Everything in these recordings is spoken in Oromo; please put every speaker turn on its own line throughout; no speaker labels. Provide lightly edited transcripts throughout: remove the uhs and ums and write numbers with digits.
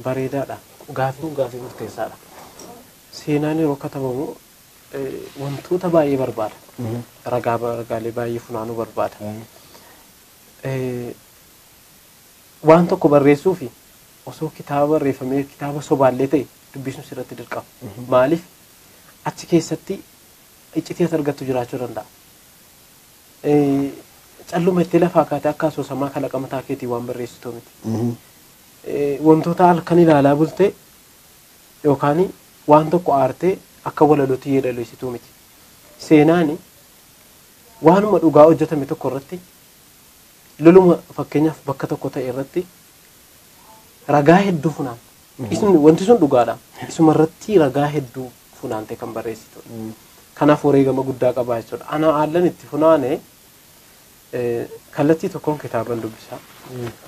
Bareedaadha. Gaaffiin gaaffii murteessaadha. Seenaan yeroo katabamu wantoota baay'ee barbaada. Ragaalee baay'ee funaanuu barbaada. Waan tokko barreessuu fi osoo kitaaba barreeffamee kitaaba sobaallee ta'e dubbisuun sirratti dirqama. Maaliif achi keessatti iccitii ati argattu jiraachuu danda'a. Calluma itti lafaa kaatee akka asoosamaa kalaqa mataa keetii waan barreessitu miti. Wantoota halkan ilaalaa bultee yookaan waan tokko aartee akka walalootti yeedaleessituu miti. Seenaan waanuma dhugaa hojjetame tokko irratti loluma fakkeenyaaf bakka tokko ta'e irratti ragaa hedduu funaanta. Wanti sun dhugaadha. Isuma irratti ragaa hedduu funaantee kan barreessitudha. Kanaaf wareegama guddaa qaba jechuudha. Ana haallan itti funaane kallattii tokkoon kitaaban dubbisaa.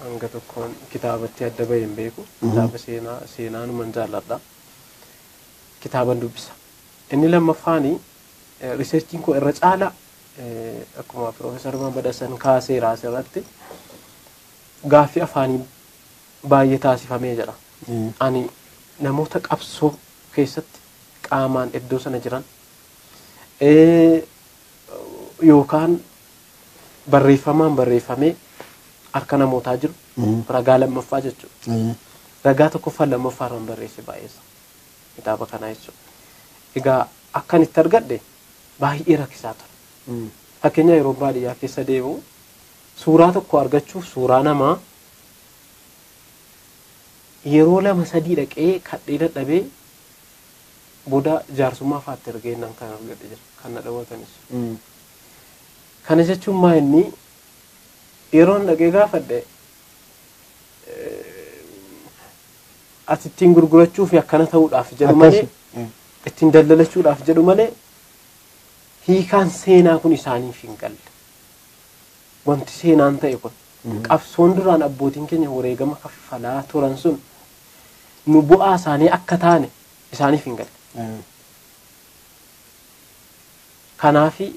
Hanga tokkoon kitaabatti adda bahee hin beeku. Kitaaba seenaa seenaanuman jaalladha. Kitaaban dubbisa. Inni lammaffaani riiserchiin koo irra caala akkuma Piroofeesar Badhasan kaaseera asirratti gaaffii afaanii baay'ee taasifamee jira. Ani namoota qabsoo keessatti qaamaan iddoo sana jiran yookaan barreeffamaan barreeffamee harka namootaa jiru ragaa lammaffaa jechuudha. Ragaa tokkoffaa lammaffaa irraan barreesse baay'eessa kitaaba kanaa jechuudha. Egaa akkan itti argadhe baay'ee rakkisaa ture. Fakkeenya yeroo baadiyyaa keessa deemu suuraa tokko argachuuf suuraa namaa yeroo lama sadii dhaqee kadhee dadhabee booda jaarsummaa fa'aatti ergee nan kan argadhe jira kan na dhawwatanis. Kana jechuun maa inni yeroon dhaqee gaafadhe ati ittiin gurgurachuu fi akkana ta'uudhaaf jedhu malee ittiin daldalachuudhaaf jedhu malee hiikaan seenaa kun isaaniif hin galle. Wanti seenaan ta'e kun qabsoon duraan abbootiin keenya wareegama kaffalaa turan sun nu bu'aa isaanii akka taane isaaniif hin galle. Kanaafi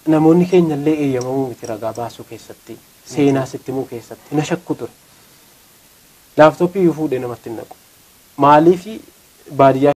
namoonni keenya illee eeyyamamuu miti ragaa baasuu keessatti seenaa sitti himuu keessatti na shakku ture. Laaptooppii iyyuu fuudhee namatti hin naqu. Maaliif baadiyyaa